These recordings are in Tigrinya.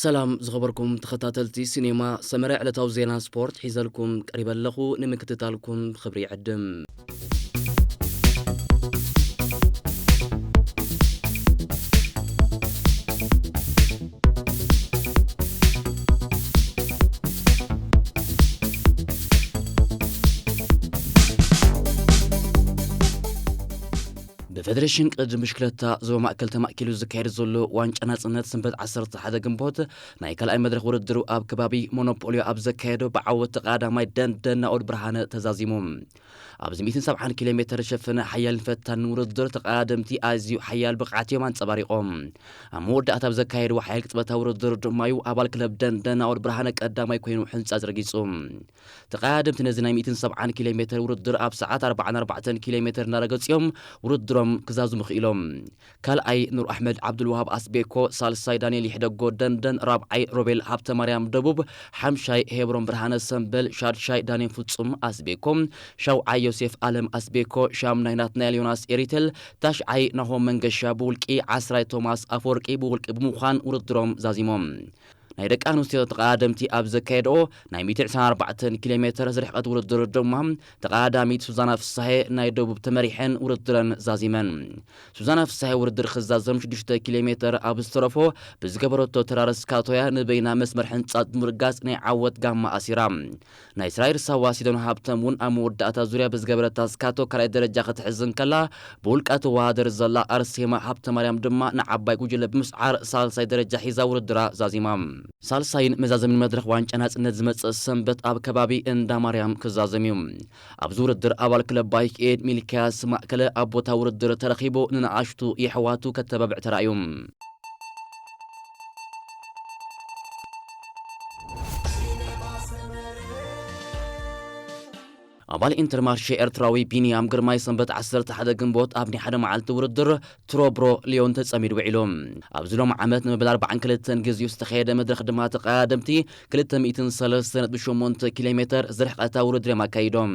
ሰላም ዝኸበርኩም ተኸታተልቲ ሲኔማ ሰመረ፣ ዕለታዊ ዜና ስፖርት ሒዘልኩም ቀሪበ ኣለኹ። ንምክትታልኩም ብኽብሪ ይዕድም። ብፌደሬሽን ቅድድም ብሽክለታ ዞባ ማእከል ተማእኪሉ ዝካየድ ዘሎ ዋንጫ ናጽነት ሰንበት ዓሰርተ ሓደ ግንቦት ናይ ካልኣይ መድረኽ ውድድሩ ኣብ ከባቢ ሞኖፖልዮ ኣብ ዘካየዶ ብዓወት ተቐዳማይ ደንደን ናኦድ ብርሃነ ተዛዚሙ። ኣብዚ ሚእትን ሰብዓን ኪሎ ሜተር ዝሸፈነ ሓያልን ፈታንን ውድድር ተቐዳደምቲ ኣዝዩ ሓያል ብቕዓት እዮም ኣንጸባሪቖም። ኣብ መወዳእታ ኣብ ዘካየድዎ ሓያል ቅጽበታዊ ውድድር ድማዩ ኣባል ክለብ ደንደን ናኦድ ብርሃነ ቀዳማይ ኮይኑ ሕንጻ ዝረጊጹ። ተቐዳደምቲ ነዚ ናይ ሚእትን ሰብዓን ኪሎ ሜተር ውድድር ኣብ ሰዓት ኣርባዓን ኣርባዕተን ኪሎ ሜተር እናረገጹ እዮም ውድድሮም ክዛዝሙ ክኢሎም። ካልኣይ ኑር ኣሕመድ ዓብዱልዋሃብ ኣስቤኮ፣ ሳልሳይ ዳንኤል ይሕደጎ ደንደን፣ ራብዓይ ሮቤል ሃብተማርያም ደቡብ፣ ሓምሻይ ሄብሮን ብርሃነ ሰምበል፣ ሻድሻይ ዳንኤል ፍጹም ኣስቤኮ፣ ሻውዓይ ዮሴፍ ኣለም ኣስቤኮ፣ ሻምናይ ናትናኤል ዮናስ ኤሪቴል፣ ታሽዓይ ናሆም መንገሻ ብውልቂ፣ ዓስራይ ቶማስ ኣፈወርቂ ብውልቂ ብምዃን ውድድሮም ዛዚሞም። ናይ ደቂ ኣንስትዮ ተቐዳደምቲ ኣብ ዘካየድኦ ናይ ሚእቲ ዕስራን ኣርባዕተን ኪሎ ሜተር ዝርሕቐት ውድድር ድማ ተቐዳዳሚት ሱዛና ፍሳሄ ናይ ደቡብ ተመሪሐን ውድድረን ዛዚመን። ሱዛና ፍሳሄ ውድድር ክዛዘም ሽዱሽተ ኪሎ ሜተር ኣብ ዝተረፎ ብዝገበረቶ ተራር ስካቶያ ንበይና መስመር ሕንጻት ብምርጋጽ ናይ ዓወት ጋማ ኣሲራ። ናይ እስራኤል ሳዋ ሲዶን ሃብቶም እውን ኣብ መወዳእታ ዙርያ ብዝገበረታ ስካቶ ካልኣይ ደረጃ ክትሕዝ እንከላ፣ ብውልቃ ትወዳደር ዘላ ኣርሴማ ሃብተማርያም ድማ ንዓባይ ጉጅለ ብምስዓር ሳልሳይ ደረጃ ሒዛ ውድድራ ዛዚማ። ሳልሳይን መዛዘምን መድረኽ ዋንጫ ናጽነት ዝመጽእ ሰንበት ኣብ ከባቢ እንዳ ማርያም ክዛዘም እዩ። ኣብዚ ውድድር ኣባል ክለብ ባይክ ኤድ ሚልክያስ ማእከለ ኣብ ቦታ ውድድር ተረኺቡ ንንኣሽቱ የሕዋቱ ከተባብዕ ተራእዩ። ኣባል ኢንተርማርሼ ኤርትራዊ ቢንያም ግርማይ ሰንበት ዓሰርተ ሓደ ግንቦት ኣብ ናይ ሓደ መዓልቲ ውድድር ትሮብሮ ሊዮን ተጸሚዱ ውዒሉ። ኣብዚ ሎሚ ዓመት ንመበል ኣርባዓን ክልተን ግዜኡ ዝተኻየደ መድረኽ ድማ ተቐዳደምቲ ክልተ ሚእትን ሰለስተን ነጥቢ ሸሞንተ ኪሎ ሜተር ዝርሕቐታ ውድድር እዮም ኣካይዶም።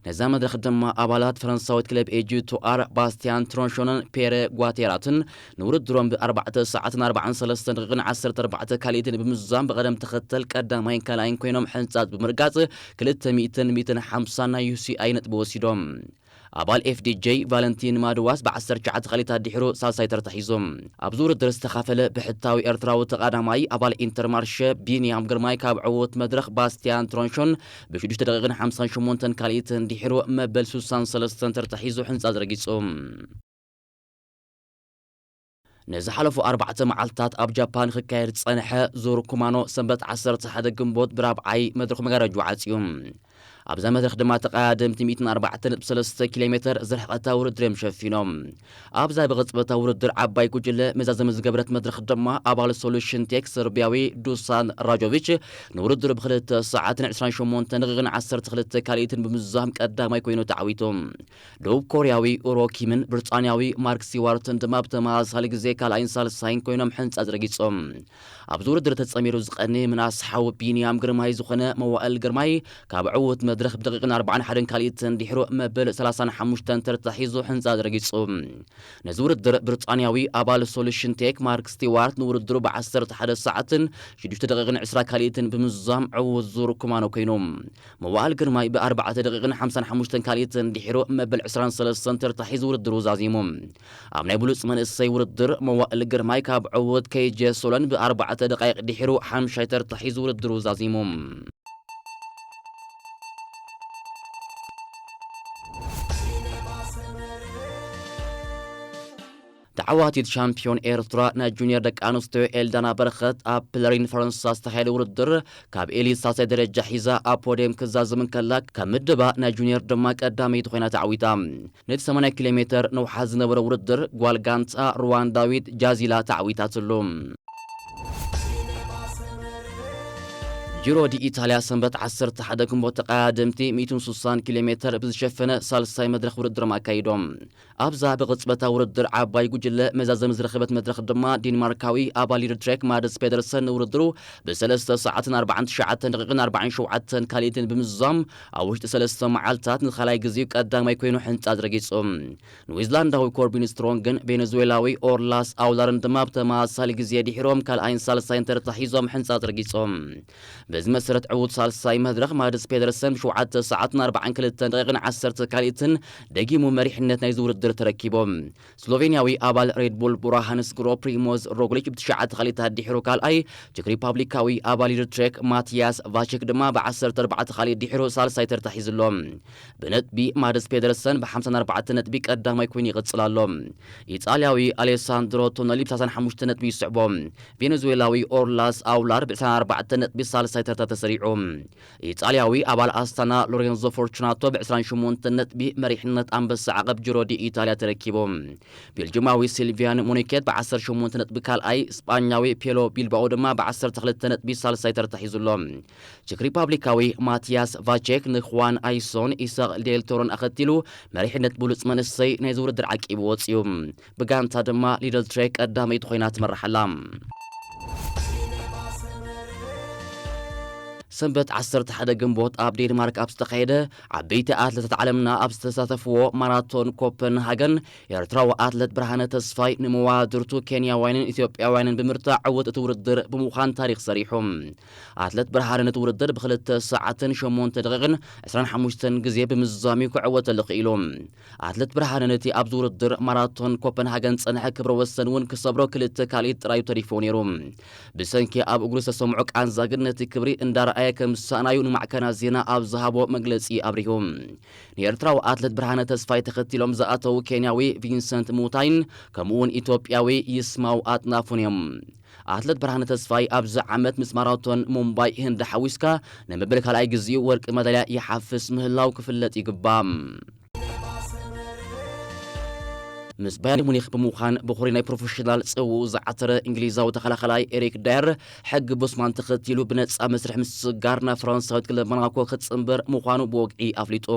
ነዛ መድረኽ ድማ ኣባላት ፈረንሳዊት ክለብ ኤጂ ቱ ኣር ባስቲያን ትሮንሾንን ፔረ ጓቴራትን ንውድድሮም ብኣርባዕተ ሰዓትን ኣርባዓን ሰለስተን ደቂቕን ዓሰርተ ኣርባዕተ ካልኢትን ብምዝዛም ብቐደም ተኸተል ቀዳማይን ካልኣይን ኮይኖም ሕንጻጽ ብምርጋጽ ክልተ ሚእትን ሚእትን ሓምሳን ናይ ዩ ሲ ኣይ ነጥቢ ወሲዶም። ኣባል ኤፍ ዲ ጄ ቫለንቲን ማድዋስ ብዓሰርተ ትሽዓተ ካልኢት ኣድሒሩ ሳልሳይ ተርታ ሒዙ። ኣብዚ ውድድር ዝተኻፈለ ብሕታዊ ኤርትራዊ ተቐዳማይ ኣባል ኢንተርማርሸ ቢንያም ግርማይ ካብ ዕዉት መድረኽ ባስቲያን ትሮንሾን ብሽዱሽተ ደቂቕን ሓምሳን ሸሞንተን ካልኢትን ድሒሩ መበል ስሳን ሰለስተን ተርታ ሒዙ ሕንጻ ዘረጊጹ። ንዝሓለፉ ኣርባዕተ መዓልታት ኣብ ጃፓን ክካየድ ዝጸንሐ ዙር ኩማኖ ሰንበት ዓሰርተ ሓደ ግንቦት ብራብዓይ መድረኽ መጋረጅ ዓጽዩ። ኣብዛ መድረኽ ድማ ተቐዳደምቲ ሚእትን ኣርባዕተን ነጥቢ ሰለስተ ኪሎ ሜተር ዝርሕቐታ ውድድር እዮም ሸፊኖም። ኣብዛ ብቕጽበታ ውድድር ዓባይ ጉጅለ መዛዘሚ ዝገበረት መድረኽ ድማ ኣባል ሶሉሽን ቴክ ሰርቢያዊ ዱሳን ራጆቪች ንውድድር ብክልተ ሰዓትን ዕስራን ሸሞንተን ደቂቕን ዓሰርተ ክልተ ካልኢትን ብምዝዛም ቀዳማይ ኮይኑ ተዓዊቱ። ደቡብ ኮርያዊ ኡሮ ኪምን ብሪጣንያዊ ማርክ ስቲዋርትን ድማ ብተመሳሳሊ ግዜ ካልኣይን ሳልሳይን ኮይኖም ሕንጻ ዝረጊጾም። ኣብዚ ውድድር ተጸሚሩ ዝቐኒ ምናስ ሓው ቢንያም ግርማይ ዝኾነ መዋእል ግርማይ ካብ ዕዉት መድረኽ ብደቂቕን ኣርባዓን ሓደን ካልኢትን ድሕሩ መበል ሰላሳን ሓሙሽተን ተርታ ሒዙ ሕንጻ ዝረጊጹ። ነዚ ውድድር ብሪጣንያዊ ኣባል ሶሉሽን ቴክ ማርክ ስቲዋርት ንውድድሩ ብዓሰርተ ሓደ ሰዓትን ሽዱሽተ ደቂቕን ዕስራ ካልኢትን ብምዝዛም ዕዉት ዙር ኩማኖ ኮይኑ። መዋእል ግርማይ ብኣርባዕተ ደቂቕን ሓምሳን ሓሙሽተን ካልኢትን ድሒሩ መበል ዕስራን ሰለስተን ተርታ ሒዙ ውድድሩ ዛዚሙ። ኣብ ናይ ብሉጽ መንእሰይ ውድድር መዋእል ግርማይ ካብ ዕዉት ከይጀ ሶሎን ብኣርባዕተ ደቃይቕ ድሒሩ ሓምሻይ ተርታ ሒዙ ውድድሩ ዛዚሙ። ተዓዋቲት ሻምፒዮን ኤርትራ ናይ ጁኒየር ደቂ ኣንስትዮ ኤልዳና በረኸት ኣብ ፕለሪን ፈረንሳ ዝተኻየደ ውድድር ካብ ኤሊት ሳልሳይ ደረጃ ሒዛ ኣብ ፖድየም ክዛዝም እንከላ፣ ካብ ምድባ ናይ ጁኒየር ድማ ቀዳመይቲ ኮይና ተዓዊታ። ነቲ ሰማንያ ኪሎ ሜተር ነውሓት ዝነበረ ውድድር ጓል ጋንታ ሩዋንዳዊት ጃዚላ ተዓዊታትሉ። ጂሮ ዲ ኢታልያ ሰንበት ዓሰርተ ሓደ ግንቦት ተቐዳደምቲ ሚእትን ስሳን ኪሎ ሜተር ብዝሸፈነ ሳልሳይ መድረኽ ውድድሮም ኣካይዶም። ኣብዛ ብቕጽበታ ውድድር ዓባይ ጉጅለ መዛዘሚ ዝረኸበት መድረኽ ድማ ዴንማርካዊ ኣባል ሊድር ትሬክ ማድስ ፔደርሰን ንውድድሩ ብሰለስተ ሰዓትን ኣርባዓን ትሽዓተን ደቂቕን ኣርባዓን ሸውዓተን ካልኢትን ብምዝዛም ኣብ ውሽጢ ሰለስተ መዓልታት ንኻልኣይ ግዜኡ ቀዳማይ ኮይኑ ሕንጻ ዝረጊጹ። ኒውዚላንዳዊ ኮርቢን ስትሮንግን ቬኔዙዌላዊ ኦርላስ ኣውላርን ድማ ብተመሳሳሊ ግዜ ድሒሮም ካልኣይን ሳልሳይን ተርታ ሒዞም ሕንጻ ዝረጊጾም። በዚ መሰረት ዕዉት ሳልሳይ መድረኽ ማድስ ፔደርሰን ብሸውዓተ ሰዓትን ኣርባዓን ክልተን ደቂቕን ዓሰርተ ካልኢትን ደጊሙ መሪሕነት ናይዚ ውድድር ተረኪቦም። ስሎቬንያዊ ኣባል ሬድ ቡል ቡራሃንስ ግሮ ፕሪሞዝ ሮግሊች ብትሽዓተ ካልኢታት ድሒሩ ካልኣይ፣ ቼክ ሪፓብሊካዊ ኣባል ሊድር ትሬክ ማቲያስ ቫቼክ ድማ ብዓሰርተ ኣርባዕተ ካልኢት ድሒሩ ሳልሳይ ተርታ ሒዙ ኣሎ። ብነጥቢ ማድስ ፔደርሰን ብ ሓምሳን ኣርባዕተን ነጥቢ ቀዳማይ ኮይኑ ይቕጽል ኣሎ። ኢጣልያዊ ኣሌሳንድሮ ቶነሊ ብ ሰላሳን ሓሙሽተን ነጥቢ ይስዕቦ። ቬኔዙዌላዊ ኦርላስ ኣውላር ብ ዕስራን ኣርባዕተን ነጥቢ ሳልሳይ ተርታ ተሰሪዑ። ኢጣልያዊ ኣባል ኣስታና ሎሬንዞ ፎርቹናቶ ብ ዕስራን ሸሞንተን ነጥቢ መሪሕነት ኣንበሳ ዓቐብ ጂሮ ዲ ኢታልያ ተረኪቡ። ቤልጅማዊ ሲልቪያን ሞኒኬት ብ ዓሰርተ ሸሞንተ ነጥቢ ካልኣይ፣ ስጳኛዊ ፔሎ ቢልባኦ ድማ ብ ዓሰርተ ክልተ ነጥቢ ሳልሳይ ተርታ ሒዙ ኣሎ። ቼክ ሪፓብሊካዊ ማቲያስ ቫቼክ ንኽዋን ኣይሶን ኢሳቕ ዴል ቶሮን ኣኸቲሉ መሪሕነት ብሉጽ መንእሰይ ናይዚ ውድድር ዓቂቡ ወጺኡ። ብጋንታ ድማ ሊድል ትሬክ ቀዳመይቲ ኮይና ትመርሕ ኣላ። ሰንበት ዓሰርተ ሓደ ግንቦት ኣብ ዴንማርክ ኣብ ዝተኻየደ ዓበይቲ ኣትሌታት ዓለምና ኣብ ዝተሳተፍዎ ማራቶን ኮፐንሃገን ኤርትራዊ ኣትሌት ብርሃነ ተስፋይ ንመዋድርቱ ኬንያውያንን ኢትዮጵያውያንን ብምርታዕ ዕውት እቲ ውድድር ብምዃን ታሪኽ ሰሪሑ። ኣትሌት ብርሃነ ነቲ ውድድር ብክልተ ሰዓትን ሸሞንተ ደቂቕን ዕስራን ሓሙሽተን ግዜ ብምዝዛሙ ክዕወተሉ ክኢሉ። ኣትሌት ብርሃነ ነቲ ኣብዚ ውድድር ማራቶን ኮፐንሃገን ዝጸንሐ ክብረ ወሰን እውን ክሰብሮ ክልተ ካልኢት ጥራዩ ተሪፍዎ ነይሩ። ብሰንኪ ኣብ እግሩ ዝተሰምዖ ቃንዛ ግን ነቲ ክብሪ እንዳረኣየ ከም ዝሰኣናዩ ንማዕከናት ዜና ኣብ ዝሃቦ መግለጺ ኣብሪሁ። ንኤርትራዊ ኣትሌት ብርሃነ ተስፋይ ተኸቲሎም ዝኣተዉ ኬንያዊ ቪንሰንት ሙታይን ከምኡውን ኢትዮጵያዊ ይስማው ኣጥናፉን እዮም። ኣትሌት ብርሃነ ተስፋይ ኣብዚ ዓመት ምስ ማራቶን ሙምባይ ህንዲ ሓዊስካ ንመበል ካልኣይ ግዜኡ ወርቂ መዳልያ ይሓፍስ ምህላው ክፍለጥ ይግባእ። ምስ ባየር ሙኒክ ብምዃን ብኹሪ ናይ ፕሮፌሽናል ጽውኡ ዝዓተረ እንግሊዛዊ ተኸላኸላይ ኤሪክ ዳየር ሕጊ ቦስማን ተኸቲሉ ብነጻ መስርሕ ምስግጋር ናብ ፈረንሳዊት ክለብ ሞናኮ ክጽንበር ምዃኑ ብወግዒ ኣፍሊጡ።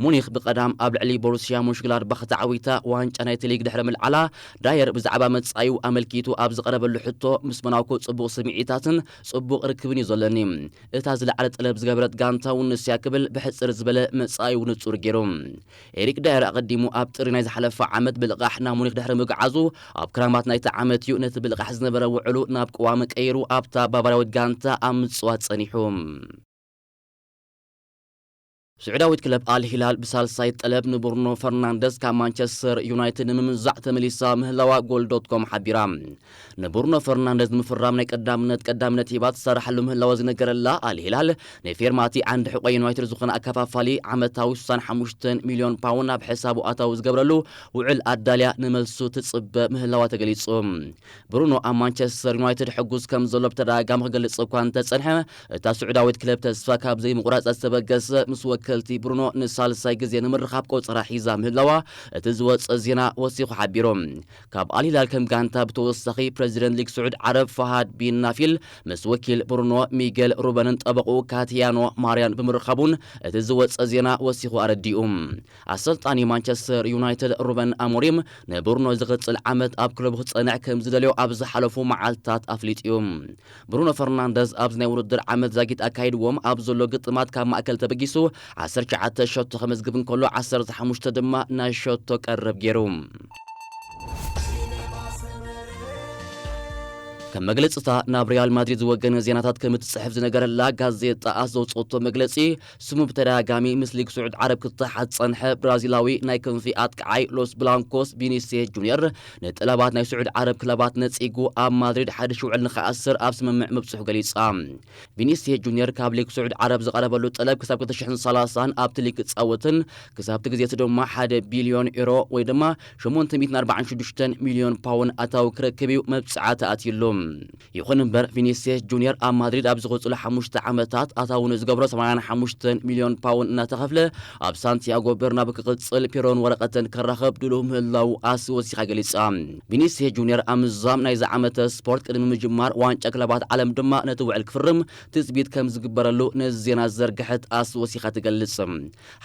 ሙኒክ ብቐዳም ኣብ ልዕሊ ቦሩስያ ሞንሽግላድባኽ ተዓዊታ ዋንጫ ናይቲ ሊግ ድሕሪ ምልዓላ፣ ዳየር ብዛዕባ መጻኢኡ ኣመልኪቱ ኣብ ዝቐረበሉ ሕቶ፣ ምስ ሞናኮ ጽቡቕ ስምዒታትን ጽቡቕ ርክብን እዩ ዘለኒ። እታ ዝለዓለ ጠለብ ዝገበረት ጋንታ እውን ንስያ ክብል ብሕጽር ዝበለ መጻኢኡ ንጹር ገይሩ። ኤሪክ ዳየር ኣቐዲሙ ኣብ ጥሪ ናይ ዝሓለፈ ዓመት ብልቓሕ ናብ ሙኒክ ድሕሪ ምግዓዙ፣ ኣብ ክራማት ናይቲ ዓመት እዩ ነቲ ብልቓሕ ዝነበረ ውዕሉ ናብ ቅዋም ቀይሩ ኣብታ ባቫርያዊት ጋንታ ኣብ ምጽዋት ጸኒሑ። ስዑዳዊት ክለብ ኣል ሂላል ብሳልሳይ ጠለብ ንብሩኖ ፈርናንደዝ ካብ ማንቸስተር ዩናይትድ ንምምንዛዕ ተመሊሳ ምህላዋ ጎል ዶት ኮም ሓቢራ። ንብሩኖ ፈርናንደዝ ንምፍራም ናይ ቀዳምነት ቀዳምነት ሂባ ትሰርሓሉ ምህላዋ ዝነገረላ ኣል ሂላል፣ ንፌርማቲ ዓንዲ ሕቆ ዩናይትድ ዝኾነ ኣከፋፋሊ ዓመታዊ ስሳን ሓሙሽተን ሚልዮን ፓውንድ ናብ ሕሳቡ ኣታዊ ዝገብረሉ ውዕል ኣዳልያ ንመልሱ ትጽበ ምህላዋ ተገሊጹ። ብሩኖ ኣብ ማንቸስተር ዩናይትድ ሕጉስ ከም ዘሎ ብተደጋጋሚ ክገልጽ እኳ እንተጸንሐ፣ እታ ስዑዳዊት ክለብ ተስፋ ካብ ዘይምቑራጻ ዝተበገሰ ምስ ወከልቲ ብሩኖ ንሳልሳይ ግዜ ንምርኻብ ቆጸራ ሒዛ ምህላዋ እቲ ዝወጸ ዜና ወሲኹ ሓቢሩ። ካብ ኣልሂላል ከም ጋንታ ብተወሳኺ ፕረዚደንት ሊግ ስዑድ ዓረብ ፋሃድ ቢን ናፊል ምስ ወኪል ብሩኖ ሚጌል ሩበንን ጠበቑ ካቲያኖ ማርያን ብምርኻቡን እቲ ዝወጸ ዜና ወሲኹ ኣረዲኡ። ኣሰልጣኒ ማንቸስተር ዩናይትድ ሩበን ኣሞሪም ንብሩኖ ዝቕጽል ዓመት ኣብ ክለቡ ክጸንዕ ከም ዝደልዮ ኣብ ዝሓለፉ መዓልታት ኣፍሊጡ እዩ። ብሩኖ ፈርናንደዝ ኣብዚ ናይ ውድድር ዓመት ዛጊት ኣካይድዎም ኣብ ዘሎ ግጥማት ካብ ማእከል ተበጊሱ ዓሰርተ ትሽዓተ ሸቶ ከመዝግብ እንከሎ ዓሰርተ ሓሙሽተ ድማ ናይ ሸቶ ቀረብ ገይሩ። ከም መግለጽታ ናብ ሪያል ማድሪድ ዝወገነ ዜናታት ከም እትጽሕፍ ዝነገረላ ጋዜጣ ኣስ ዘውጽኦቶ መግለጺ፣ ስሙ ብተደጋጋሚ ምስ ሊግ ስዑድ ዓረብ ክተሓዝ ዝጸንሐ ብራዚላዊ ናይ ክንፊ ኣጥቃዓይ ሎስ ብላንኮስ ቪኒሲየስ ጁኒየር ንጠለባት ናይ ስዑድ ዓረብ ክለባት ነጺጉ ኣብ ማድሪድ ሓድሽ ውዕል ንኽኣስር ኣብ ስምምዕ ምብጽሑ ገሊጻ። ቪኒሲየስ ጁኒየር ካብ ሊግ ስዑድ ዓረብ ዝቐረበሉ ጠለብ ክሳብ ክልተ ሽሕን ሰላሳን ኣብቲ ሊግ ክጻወትን ክሳብቲ ግዜ እቲ ድማ ሓደ ቢልዮን ዩሮ ወይ ድማ ሸሞንተ ሚእትን ኣርባዓን ሽዱሽተን ሚልዮን ፓውንድ ኣታዊ ክረክብ እዩ መብጽዓ ተኣትዩሉ። ይኹን እምበር፣ ቪኒሲየስ ጁኒየር ኣብ ማድሪድ ኣብ ዝቕጽሉ ሓሙሽተ ዓመታት ኣታዊ ንዝገብሮ ሰማንያን ሓሙሽተን ሚልዮን ፓውንድ እናተኸፍለ፣ ኣብ ሳንቲያጎ በርናቡ ክቕጽል ፒሮን ወረቐተን ክራኸብ ድሉው ምህላዉ ኣስ ወሲኻ ገሊጻ። ቪኒሲየስ ጁኒየር ኣብ ምዛም ናይዚ ዓመተ ስፖርት ቅድሚ ምጅማር ዋንጫ ክለባት ዓለም ድማ ነቲ ውዕል ክፍርም ትጽቢት ከም ዝግበረሉ ነዚ ዜና ዝዘርግሐት ኣስ ወሲኻ ትገልጽ።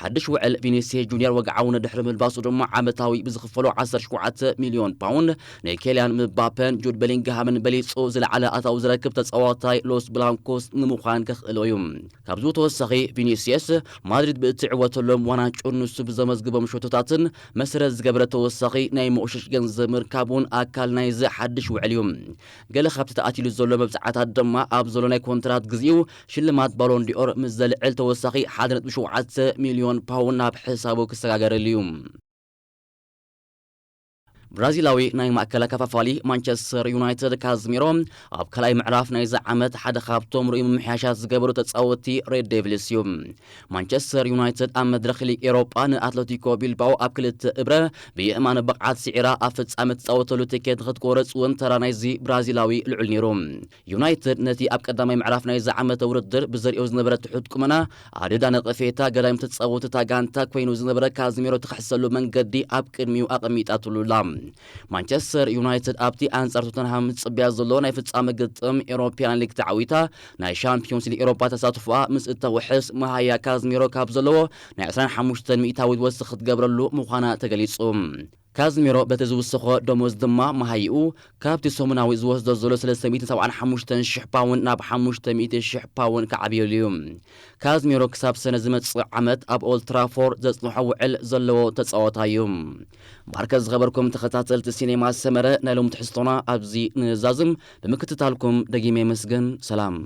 ሓድሽ ውዕል ቪኒሲየስ ጁኒየር ወግዓዊ ንድሕሪ ምልባሱ ድማ ዓመታዊ ብዝኽፈሎ ዓሰርተ ሸውዓተ ሚልዮን ፓውንድ ንኬልያን ምባፐን ጁድ ቤሊንግሃምን በሊጹ ዝለዓለ ኣታዊ ዝረክብ ተጻዋታይ ሎስ ብላንኮስ ንምዃን ከኽእሎ እዩ። ካብዚ ተወሳኺ ቪኒሲየስ ማድሪድ ብእትዕወተሎም ዋናጩን ንሱ ብዘመዝግቦም ሸቶታትን መሰረት ዝገበረ ተወሳኺ ናይ መቑሸሽ ገንዘብ ምርካብ እውን ኣካል ናይዚ ሓድሽ ውዕል እዩ። ገለ ካብቲ ተኣቲሉ ዘሎ መብጽዓታት ድማ ኣብ ዘሎ ናይ ኮንትራት ግዜኡ ሽልማት ባሎን ዲኦር ምስ ዘልዕል ተወሳኺ ሓደ ነጥቢ ሸውዓተ ሚልዮን ፓውንድ ናብ ሕሳቡ ክሰጋገረሉ እዩ። ብራዚላዊ ናይ ማእከል ኣከፋፋሊ ማንቸስተር ዩናይትድ ካዝሚሮ ኣብ ካልኣይ ምዕራፍ ናይዚ ዓመት ሓደ ካብቶም ርኡይ ምምሕያሻት ዝገበሩ ተጻወትቲ ሬድ ዴቪልስ እዩ። ማንቸስተር ዩናይትድ ኣብ መድረኽ ሊግ ኤሮጳ ንኣትለቲኮ ቢልባኦ ኣብ ክልተ እብረ ብየእማነ ብቕዓት ስዒራ ኣብ ፍጻመ ትጻወተሉ ትኬት ንኽትቆረጽ እውን ተራ ናይዚ ብራዚላዊ ልዑል ነይሩ። ዩናይትድ ነቲ ኣብ ቀዳማይ ምዕራፍ ናይዚ ዓመተ ውድድር ብዘርእዮ ዝነበረ ትሑት ቁመና ኣደዳ ነቐፌታ ገዳይም ተጻወቲ እታ ጋንታ ኮይኑ ዝነበረ ካዝሚሮ ትኽሕሰሉ መንገዲ ኣብ ቅድሚኡ ኣቐሚጣትሉ ኣላ። ማንቸስተር ዩናይትድ ኣብቲ ኣንጻር ቶተንሃም ዝጽበያ ዘሎ ናይ ፍጻመ ግጥም ኤሮፕያን ሊግ ተዓዊታ ናይ ሻምፒዮንስ ሊግ ኤሮፓ ተሳትፎኣ ምስ እተውሕስ መሃያ ካዝሚሮ ካብ ዘለዎ ናይ ዕስራን ሓሙሽተን ሚእታዊት ወስኽ ክትገብረሉ ምዃና ተገሊጹ። ካዝሚሮ በቲ ዝውስኾ ደሞዝ ድማ መሃይኡ ካብቲ ሰሙናዊ ዝወስዶ ዘሎ ሰለስተ ሚእትን ሰብዓን ሓሙሽተን ሽሕ ፓውንድ ናብ ሓሙሽተ ሚእቲ ሽሕ ፓውንድ ክዓብየሉ እዩ። ካዝሚሮ ክሳብ ሰነ ዝመጽእ ዓመት ኣብ ኦልድ ትራፎርድ ዘጽንሖ ውዕል ዘለዎ ተጻዋታይ እዩ። ማርከስ ዝኸበርኩም ተኸታተልቲ ሲኔማ ሰመረ ናይ ሎም ትሕዝቶና ኣብዚ ንዛዝም። ብምክትታልኩም ደጊመ የመስግን። ሰላም።